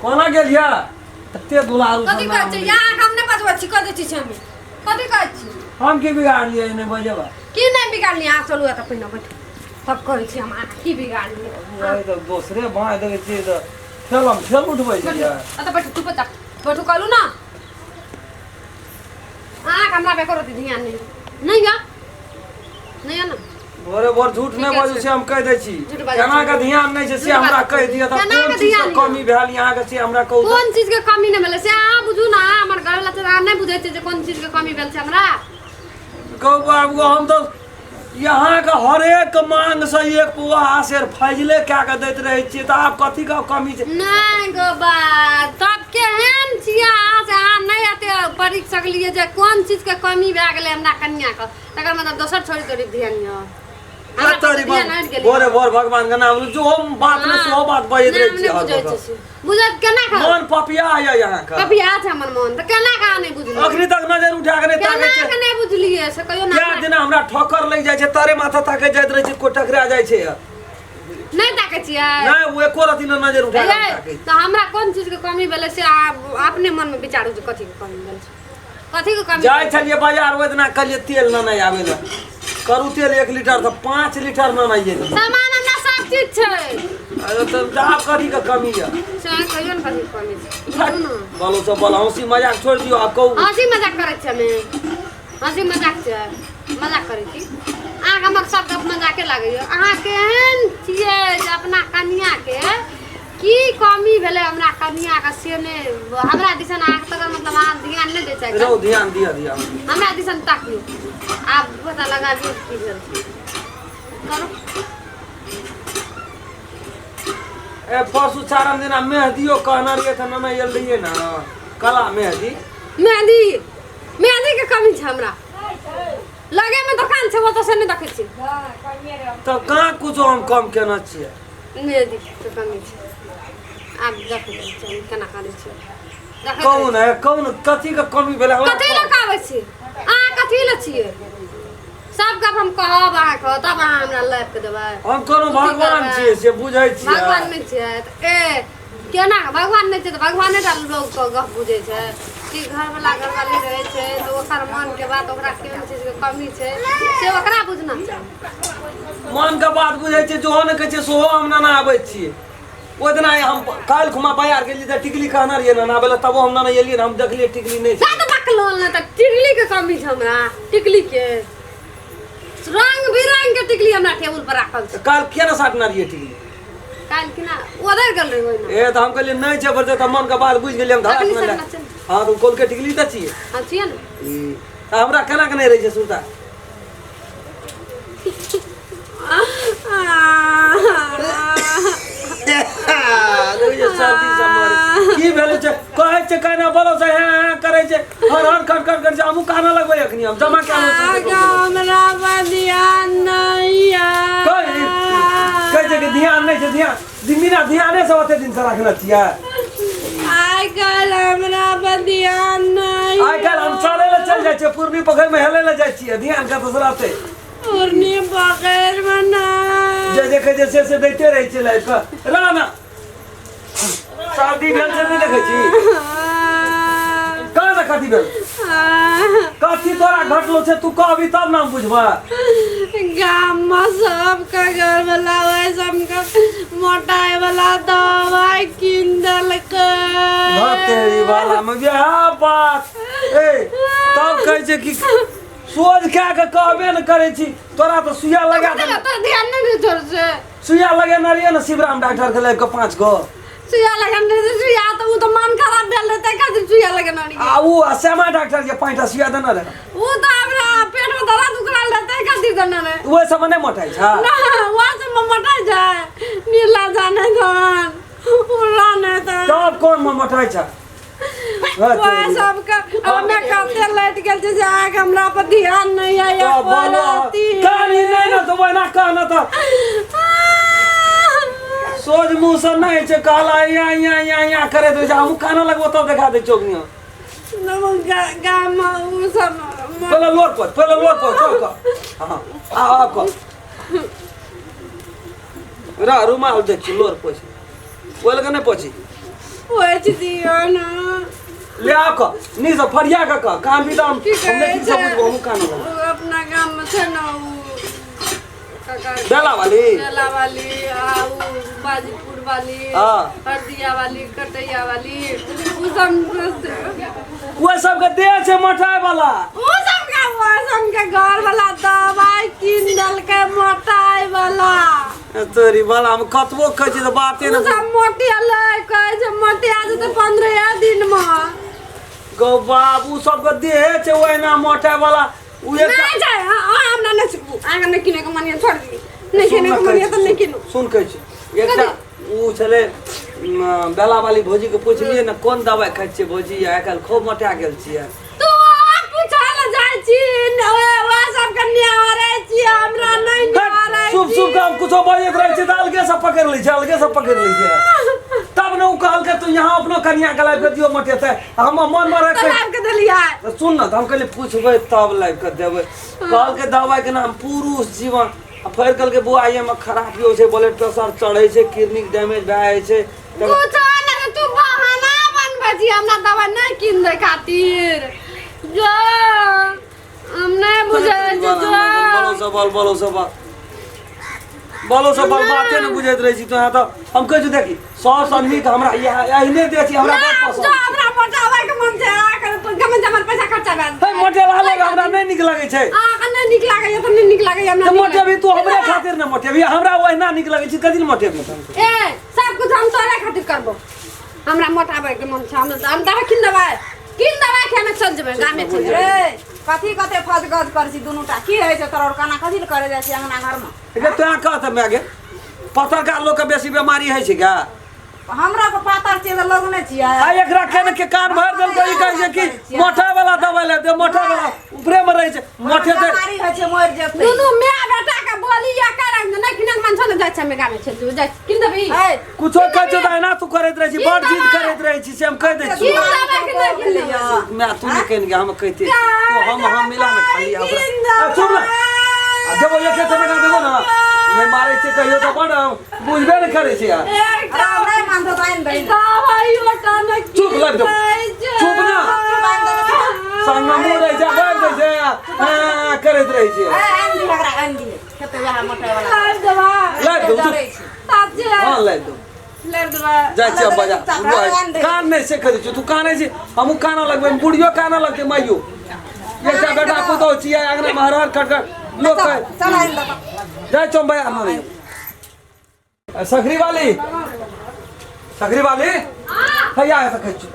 कोना गेलियै एते दुलारू कथी कहै छी यहाँ हम नहि बजबै छी कह दै छी से हमे कथी कहै छी हम की बिगाड़लियै नहि बजेबा की नहि बिगाड़लियै अहाँ चलू एतऽ पहिने बैठू तब कहै छी हम अहाँ की बिगाड़लियै वही तऽ दोसरे बाँहि देखै छियै तऽ ठेलम ठेल उठबै छै एतऽ बैठू चुप जा बैठू कहलू ना अहाँके हमरा पे एको रत्ती ध्यान नहि नहि यऽ नहि यऽ ने भोरे भोर झूठ नहि ठीके बजै छै। छै हम कहि दै छी झूठ बाजै केना छी। के ध्यान नहि छै से झूठ हमरा बाजै कहि छी। दिअ तऽ केना कोन के चीज के ध्यान कमी भेल अहाँके से हमरा कहू तऽ। कोन चीज के कमी नहि भेलै से अहाँ बुझू ने अहाँ हमर घरवला छै अहाँ नहि बुझै छियै जे कोन चीज के कमी भेल छै हमरा कहू बाबू हम तऽ यहाँके हरेक मांग से एक पौआ सेर फैजले कए के दैत रहै छियै तऽ आब कथी के कमी छै नहि गो बा तब केहन छियै अहाँ से अहाँ नहि एते पढ़ि सकलियै जे कोन चीज के कमी भए गेलै हमरा कनियाके तकर मतलब दोसर छोड़ी तोड़ी ध्यान यऽ हमरा तोरी पर ध्यान हटि गेलै भोरे भोर भगवान के नाम लू जो हम बात में सेहो बात बजैत नहि, रहै हम छियै नहि हर बुझै वक्त। छियै बुझत केना खा मन पपिया यऽ यहाँ के पपिया छै हमर मन तऽ केना खा नहि बुझलियै अखनी तक नजर उठा के नहि केना ताकै छै के नहि बुझलियै से कहियो ना क्या दिना हमरा ठोकर लागि जाइ छै तारे माथा ताके जाइत रहै छै कोइ टकरा जाइ छै नहि ताकै छियै नहि ओ एको रति ने नजर उठा के यै, ताकै तऽ हमरा कोन चीज के कमी भेलै से आब अपने मनमे विचारू जे कथी के कमी भेल छै कथी के कमी जाइ छलियै बाजार ओहि दिना कहलियै तेल नेने आबै लए करू तेल 1 लीटर तऽ 5 लीटर नेने एलियै। सामान हमरा सब चीज छै। अरे तऽ आब कथी के कमी यऽ? से अहाँ कहियौ ने कथी के कमी छै, बोलू ने। बोलो सब बोलो, हंसी मजाक छोड़ि दियौ, आब कहू। हँसी मजाक करै छियै हमे? हँसी मजाक छै? मजाक करै छी? अहाँके हमर सब गप मजाके लागैए। अहाँ केहन छियै जे अपना कनियाके की कमी भेलै हमरा कनियाके से नहि हमरा दिसन अहाँके, तकर मतलब अहाँ ध्यान नहि दै चाहै। रौ, ध्यान दिअ, ध्यान। हमरा दिसन ताकियौ, आब पता लगाबियौ की भेल छै। करू। ए, परसू चारम दिना मेहदियो कहने रहियै तऽ नेने एल रहियै ने कला मेहदी। मेहंदी, मेहंदी के कमी छै? हमरा लगे में दुकान छै, ओतऽ से नहि देखै छी। तब कहाँ कुछो हम कम केने छियै? मेहंदी के कमी छै। आब देखै छियै हम केना करै छियै, देखैत कौन रहै। है, कौन कथी के कमी भेलै हमरा? कथी लए कहबै छी अहाँ? कथी लए छियै? सब गप हम कहब अहाँके तब अहाँ हमरा लाबि कऽ देबै? हम कोनो की भगवान करबै? छियै से बुझै छियै? भगवान नहि छियै तऽ ए केना भगवान नहि छै तऽ भगवाने टा लोकके गप बुझै छै कि घरवला घरवाली रहै छै तऽ ओकर मनके बात, ओकरा केहन चीजके कमी छै से ओकरा बुझना चाही। मन के बात बुझै छै, जोहो ने कहै छै सेहो हम नाना आबै छियै। ओहि दिना हम काल्हि खुमा बाजार गेलियै तऽ टिकली कहने रहियै नाना आबै लए, तबो हम नाना एलियै ने, हम देखलियै टिकली नहि छै। जात बकलोल ने तऽ टिकली के कमी छै हमरा? टिकली के रंग बिरंग के टिकली हमरा टेबुल पर राखल छै। तऽ काल्हि किया ने साटने रहियै टिकली? काल्हि किना उधर गेल रही ओहिना। ए, तऽ हम कहलियै नहि छै बरजे, तऽ मन के बात बुझि गेलियै हम धरा। अखनी ने सटना छै। हँ, तऽ कोन के टिकली तऽ छियै? हम छियै ने। ई, तऽ हमरा केना के नहि रहै छै सुरता? देखै छियै, सर्दी से मरे की भेलै छै? कहै छै कहना बोलो से हैं हैं करै छै, हर हर खट खट करै छै। हमहूँ कानऽ लगबै अखनी, हम जमा कए लै छी। हमरा पर ध्यान नहीं है। कहै कहै छै कि ध्यान नहि छै, ध्यान बिना ध्याने से ओते दिन से रखने छियै। आइ काल्हि हमरा पर ध्यान नहीं। आइ काल्हि हम चलै लए चलि जाइ छियै, पूर्वी पोखरिमे हेलै लए जाइ छियै, ध्यान कतऽ से रहतै? पूर्णी पोखरि में ना। जे देखै छै से से दैते रहै छै लाइफ कऽ। रह ना, सर्दी भेल छै, नहि देखै छी? कहाँ ने कथी भेल, कथी तोरा घटलो छै? तू कहबी तब ने हम बुझबै। गाम में सबके घर वाला ओहि सबके मोटाइ वाला दवाई कीन देलकै। तेरी वाला में वएह बात। ए, तब कहै छै कि सोझ कए के कहबे ने करै छी। तोरा तऽ सुइया लगा दे। तोरा ध्यान नहि ने तोर से। सुइया लगेने रहियै ने शिवराम डॉक्टर के लग के पाँच गो? सुइया लगेने रहियै सुइया तऽ ओ तऽ मन खराब भेल रहै, ताहि खातिर सुइया लगेने रहियै। आ ओ आ श्यामा डॉक्टर के 5 टा सुइया देने रहै? ओ तऽ हमरा पेट में दर्द उखड़ल रहै, ताहि खातिर देने रहै। ओहि सबमे नहि मोटाइ छै? ना, वहाँ से मोटाइ छै नीला जाने धन उड़ा नहि तऽ। तब कोन मे मोटाइ छै? वएह सबके हमे कते लटि गेल छै जे अहाँके हमरा पर ध्यान नहि है। तो बोलो। कहानी नहि ने तऽ ओहिना कहना तऽ सोझ मुँह से नहि छै कहला, या या या या करैत रहै छै। हमहूँ कानऽ लगबो तब देखा दै चौकनिया। गाम मे ओ सब। पहिले लोर पर, पहिले लोर पर चल कऽ। हाँ, आ आ कऽ रह, रुमाल दै छी, लोर पोछ। ओहि लग नहि पोछी। पोछि दियौ ने। ले आ कऽ नी से फरिया कऽ कह कान भी दाम की हम कहै नहि ठीक से छै? बुझबो हम कान ओ अपना गाममे छै ने ओ ककर बेला वाली बेला वाली आ उ बाजीपुर वाली हाँ। हरदिया वाली कटैया वाली उ सब ओहि सबके देह छै मोटाय वाला उ सब के ओ सब के घर वाला दवाई कीन देलकै मोटाइ वाला तोरी वाला हम कतबो कहै छी तऽ बाते उ ने सब मोटेलै, कहै छै मोटिया जेतै 15 दिन मे। गौ बाप ओ सबके देहे छै ओहिना मोटाय वाला उ एकटा नहि छै। अहाँ हमरा नहि सिखबू। अहाँके नहि किनैके मन यऽ, छोड़ि दियौ। नहि सुन किनैके ने मन कहै यऽ तऽ छी, नहि किनू। सुन कहै छी एकटा ओ छलै बेला वाली भौजीके पुछलियै ने कोन दवाइ खाइ छियै भौजी आइ काल्हि खूब मोटा गेल छियै। तू अहाँ पूछऽ लए जाइ छी ने, ओएह सबके निहारै छी, हमरा नहि निहारै शुभ छी। शुभ काम कुछो बजैत रहै छै तऽ अलगे से पकड़ि लै छै, अलगे से पकड़ि लै छै। तब ने ओ कहलकै तू यहाँ अपनो कनिया के लाबि कऽ दियौ मोटेतै। हम मन मे तऽ रखै लाबि कऽ देलियै। तऽ सुन ने, तऽ हम कहलियै पुछबै तब लाबि कऽ देबै। कहलकै दवाइके नाम पुरुष जीवन। आ फेर कहलकै बौआ एहिमे खराबियो छै, ब्लड प्रेशर चढ़ै छै, किडनीके डैमेज भए जाइ छै। कुछो नहि, तू बहाना बनबै छी हमरा दवाइ नहि कीन दै खातिर। जो हम नहि बुझै छी जो। बोलो सब बोल, बोलो सब बोल, बोलो सब बोल, बाते नहि बुझैत रहै छी तोरा। तऽ हम कहै छी देखी सबसँ नीक हमरा इएह एहने दे छी, हमरा बड़ जो पसन्द छै। हमरा मोटाबै के मन छै, अहाँके गमन जमन पैसा खर्चा भए हे जेतै। मोटेला लेबै हमरा नहि नीक लगै छै। अहाँके नहि नीक लागैया तऽ नहि नीक लागैया हमरा तऽ नीक मोटेबही तू हमरे खातिर ने मोटेबही, हमरा ओहिना नीक लगै छै, कथी लए मोटेबही? ए सब कुछ हम तोरे खातिर करबो। हमरा मोटाबै के मन छै, हम दवाइ कीन देबै, कीन देबै कि हमे चल जेबै गामे चल जेबै। ए कथी कते फज गज करै छी दुनू टा? की होइ छै तोरा? और काना कथी लए करे जाइ छी अंगना घरमे? गे तोरा कह तऽ माय गे, पतरका लोकके बेसी बेमारी होइ छै गे। हमरा के पातर छियै तऽ लोग नहि छियै। आ एकरा केने के कान भरि देलकै, ई कहै छै कि मोटा वाला दवाइ ले दे, मोटा वाला ऊपरे मे रहै छै मोटे ते बेमारी होइ छै मरि जेतै। दुनू माय बेटा के बोली या करंग नहि किनक मन छौ ने, जाइ छै हमे गामे चल जेबै, जाइ छी। कीन देबही? ए कुछो कहै छौ तऽ एना तू करैत रहै छी, बड़ जिद करैत रहै छी, से हम कहि दै कीन छियौ। देबै कि नहि कीन देबै? माय तू नहि कहि गे, हम कहिते छी। तू हम मिला ने खाली कीन हमरा। आ, चुप ने आ, देबो एक एक टका देबो ने, नहि मारै छै कहियो तऽ बड़ बुझबे नहि करै छै यार। एकटा अरे नहि मानतो तऽ आनि दही। दवाई ओटा नहि चुप लाबि देबो। दै छै। चुप ना। संगमे मुँह रहै छै, बाजि दै छै, हाँ, करैत रहै छै। ए आनि दिहे एकरा, आनि दिहे खेतै वएह मोटाइ वाला। लाबि देबै। लाबि देबो, चुप। डरै छै। साचे? हाँ लाबि देबो। लाबि देबै। जाइ छियै बाजार। चुपचाप रह, आनि दे। कान नहि से करै छियौ, तू कानै छी हमहूँ कानऽ लगबै, बुढ़ियो कानऽ लगतै माइयो। एकटा बेटा पुतहु छियै, अङ्गनामे हर हर खट खट लोक कहै। चल आनि दे। जाइ छौ बाजार नहि। सकरी वाली, सकरी वाली हैया है सकै छी।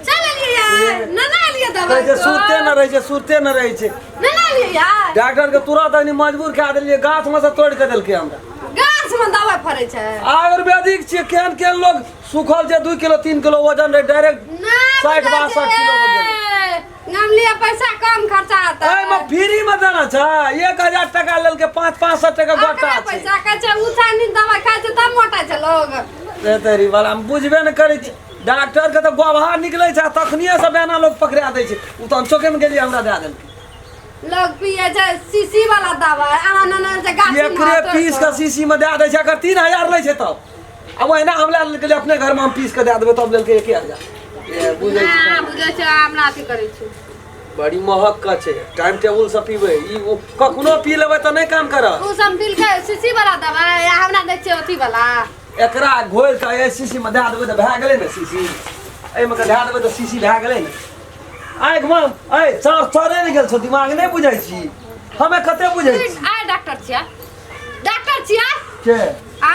चल एलियै यार, ना ना एलियै दवाई। कहै छै सुरते न रहै छै, सुरते न रहै छै। ना ना एलियै यार। डॉक्टर के तुरंत अखनी मजबूर कए देलियै, गाछ में से तोड़ि के देलकै हमरा। गाछ में दवाई फड़ै छै? आयुर्वेदिक छियै। केहन केहन लोग सुखल छै, 2 किलो 3 किलो वजन रहै, डायरेक्ट ना 60 62 किलो पर गेलै। नाम लिया, पैसा कम खर्चा आता। एहिमे फ्री में देना छै, 1000 टका लेलकै, 500 टका गोटा छै। पैसा खाइ छै उ छानी दवाई खाइ छै तब मोटा छै लोग। रे तेरी वाला हम बुझबे ने करै छी। डॉक्टर के तऽ गोबहा निकलै छै आ तखनिए से बेना लोग पकड़ा दै छै। ओ तऽ हम चौके में गेलियै, हमरा दए देलकै। लोग पिए छै शीशी वाला दवाई, अहाँ ना ना छै गाछी में एकरे तोड़ि पीस के शीशी में दए दै छै, एकर 3000 लै छै तब। आ ओहिना हम लए लेलकै अपने घरमे हम पीस के दए देबै तब लेलकै 1000। ए बुझै छी। ना बुझै छै, हमरा अथी करै छै। बड़ी महग के छै, टाइम टेबुल से पीबै, ई ओ कखनो पी लेबै तऽ नहि काम करत। उ सब पिलकै शीशी वाला दवाई आ हमरा दै छै अथी वाला। एकरा घोरि कऽ एहि शीशी में दए देबै तऽ भए गेलै ने शीशी, एहिमे के दए देबै तऽ शीशी भए गेलै ने। आँखिमे अइ चर चरे ने गेल छौ दिमाग, नहि बुझै छी हमे कते बुझै छी। आइ डॉक्टर छियै, डॉक्टर छियै? के आ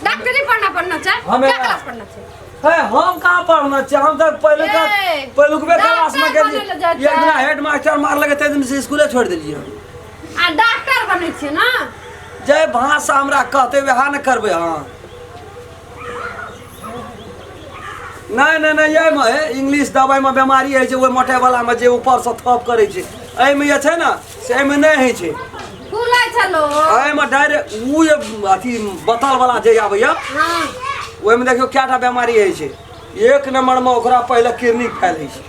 डॉक्टरी पढ़ना पढ़ना छै? क्या क्लास पढ़ना छै? हे हम कहाँ पढ़ना छै, हम तऽ पहिलुका ए, पहिलुकबे क्लास में डॉक्टर बनय लए जाइ गेलियै। छै। एक दिना हेड मास्टर मार लगे, ताहि दिन से स्कूले छोड़ि देलियै। आ डॉक्टर बनै छियै ना? जे भाषा हमरा कहते वएह ने करबै। हाँ नहि नहि नहि, एहिमे हे इंग्लिश दवाइमे बेमारी होइ छै, ओहि मोटाइवलामे जे ऊपरसँ थप करै छै, एहिमे जे छै ने से एहिमे नहि होइ छै। फूलै छै लोग। एहिमे डायरेक्ट ओ जे अथी बोतलवला जे आबैए ओहिमे देखियौ कएटा बेमारी होइ छै। एक नम्बरमे ओकरा पहिले किडनी फैल होइ छै,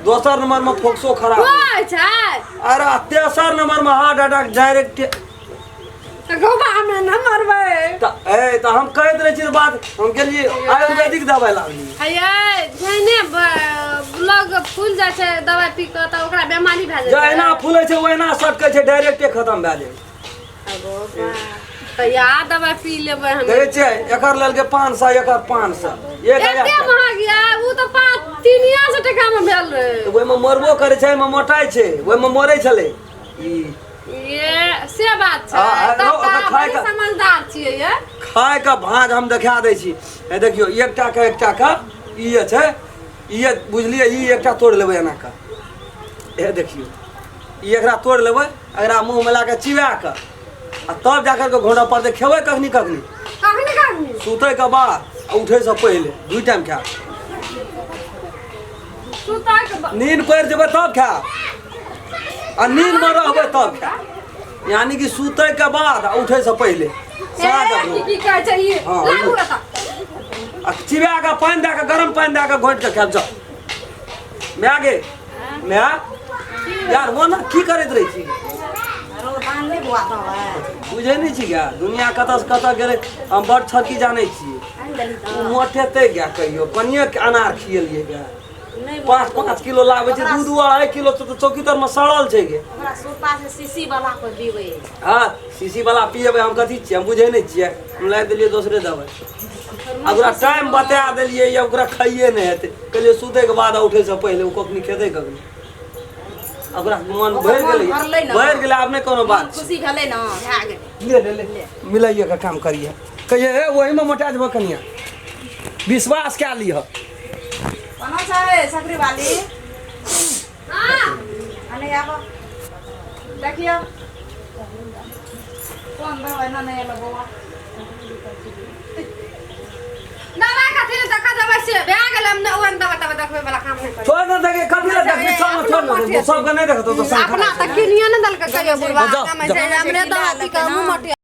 दोसर नम्बरमे फोक्सो खराब होइ छै, अरे तेसर नम्बरमे हार्ट अटैक डायरेक्ट। तऽ गोबा मे न मरबै। तऽ ए तऽ हम कहैत रहै छी तऽ बात हम गेलियै आयुर्वेदिक दवाइ लाबलियै। हयै जहने ब्लग फूल जाइ छै दवाइ पी कऽ तऽ ओकरा बेमारी भए जाइ छै। जहिना फूलै छै ओहिना सटकै छै, डायरेक्टे खतम भए जाइ छै। अगो बा, तऽ या दवाइ पी लेबै हम। देखै छियै एकर लेलकै 500, एकर 500, 1000 एते टाका। महग या ओ तऽ 500-300 टका मे भेल रहै। तऽ ओहिमे मरबो करै छै, एहिमे मोटाइ छै, ओहिमे मरै छलै ई। ये से बात छै। हाँ, तब रौ, तऽ ओकर अहाँ खाय बड़ी के- समझदार छियै ये। खाय के भाँज हम देखा दै छी। हे देखियौ, एकटा के एकटा के ई जे छै, ई जे बुझलियै, ई एकटा तोड़ि लेबै एना कऽ। हे देखियौ, ई एकरा तोड़ि लेबै, एकरा मुँहमे लए कऽ चिबा कऽ आ तब जा कऽ घोड़ा पर खेबै कखनी कखनी। कखनी कखनी? सुतैके बाद आ उठैसँ पहिले 2 टाइम खायब। सुतैके बाद नींद पड़ि जेबै तब खायब आ नींदमे रहबै तब खायब, यानी कि सुतैके बाद आ उठैसँ पहिले साँझ आ भोर। की कहै छै ई? हाँ, लागू ई। एतऽ। आ चिबा कऽ पानि दए कऽ, गरम पानि दए कऽ घोटि कऽ खायब। जाउ माय गे, माय यार, वो ना की करैत रहै छी? रो दान नहि बुआ दवाइ। बुझै नहि छी गे, दुनिया कतऽ से कतऽ गेलै। हम बड़ छकी जानै छियै। आनि देली ओ तऽ मोटेतै गे कहियो? कनिए अनार खियलियै गे। नहि। 5-5 किलो लाबै छै, 2-2 2.5 किलो तऽ चौकी तरमे सड़ल छै गे। ओकरा सुरता से शीशी वाला पर पीबै। हँ, शीशी वाला पियेबै। हम कथी छियै? हम बुझै नहि छियै? हम लाबि देलियै दोसरे दवाइ आ ओकरा टाइम बता देलियै या ओकरा खाइए नहि हेतै। कहलियै सुतैके बाद आ उठैसँ पहिले। ओ कखनी खेतै कखनी? ओकरा मन ओकर भरि मन गेलै। भरलै ने। भरि गेलै, आब नहि कोनो मन बात छै। खुशी भेलै ने, भए गेलै। ले ले ले, मिलाइए के काम करिए। कहिए हे, ओहीमे मोटा जेबह कनिया, विश्वास कए लिह। कोना छै सकरी वाली? हाँ। अने आब देखियौ कोन दवाइ ने नहि एलो बौआ। दवाइ कथी लए देखा देबै से भए गेल। हम ने ओहन दवाइ तवाइ देखबै वाला काम नहि करै। छोड़ ने देखे, कथी लए देखबी? छोड़ ने, छोड़ ने, सबके नहि देखतो तऽ अपना तऽ किनिए ने देलकै कहियो बुढ़वा। जाओ, कमै जाओ। छै, हमरे दवाइ पी कऽ हमहूँ मोटे।